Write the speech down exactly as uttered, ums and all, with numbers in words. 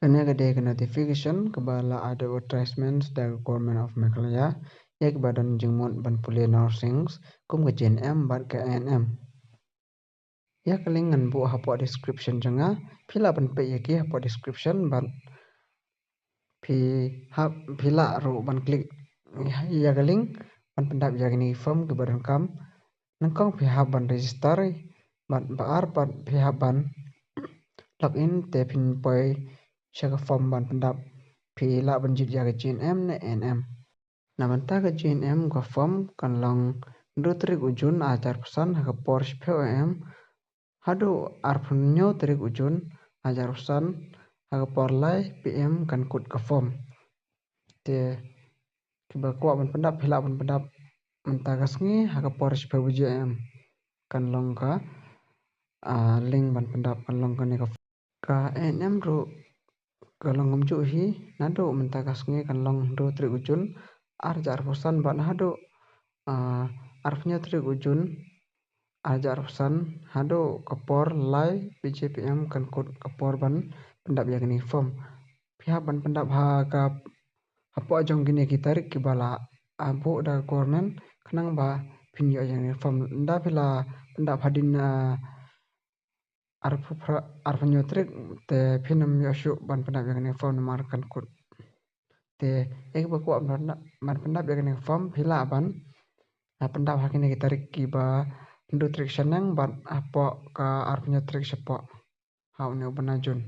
Kane ka dei ka notification kaba la advertisements da ka Government of Meghalaya ïa kiba don jingmut ban pule nursing kum ka G N M bad ka A N M. Ïa ka link ngan buh hapoh description jong nga, phi lah ban peit ïa ki hapoh description bad phi hap, phi lah ruh ban click ïa ka link ban pyndap ïa kine ki form kiba donkam. Nyngkong phi hap ban register bad ba ar pat phi hap ban log in te phin poi sha ka form ban pyndap. Phi lah ban jied ïa ka G N M ne A N M. Na bynta ka G N M ka form kan long hynriew tarik u Jun ar hajar arphew san ha ka por shiphew A M haduh arphew hynñiew tarik u Jun ar hajar arphew san ha ka por lai P M kan kut ka form. Te kiba kwah ban pyndap phi lah ban pyndap mynta ka sngi ha ka por shiphew baje A M. Kan long ka, ah, link ban pyndap kan long kane ka, ka A N M ruh ka long kumjuh hi, naduh mynta ka sngi kan long hynriew tarik u Jun ar hajar arphew san bad naduh, ah, arphew hynñiew tarik u Jun ar hajar arphew san haduh ka por lai baje P M kan kut ka por ban pyndap ïa kine ki form. Phi hap ban pyndap ha ka, hapoh jong kine ki tarik kiba la, ah, buh da ka government khnang ba phin ïoh ïa kine ki form. Ynda phi la pyndap hadien, ah, arphew phra-, arphew hynñiew tarik te phin ym ïoh shuh ban pyndap ïa kine ki form namar kan kut. Te ïa kiba kwah ban pyndap, ban pyndap ïa kine ki form phi lah ban, ah, pyndap ha kine ki tarik kiba hynriew tarik shaneng bad hapoh ka arphew hynñiew tarik shapoh ha une u bnai Jun.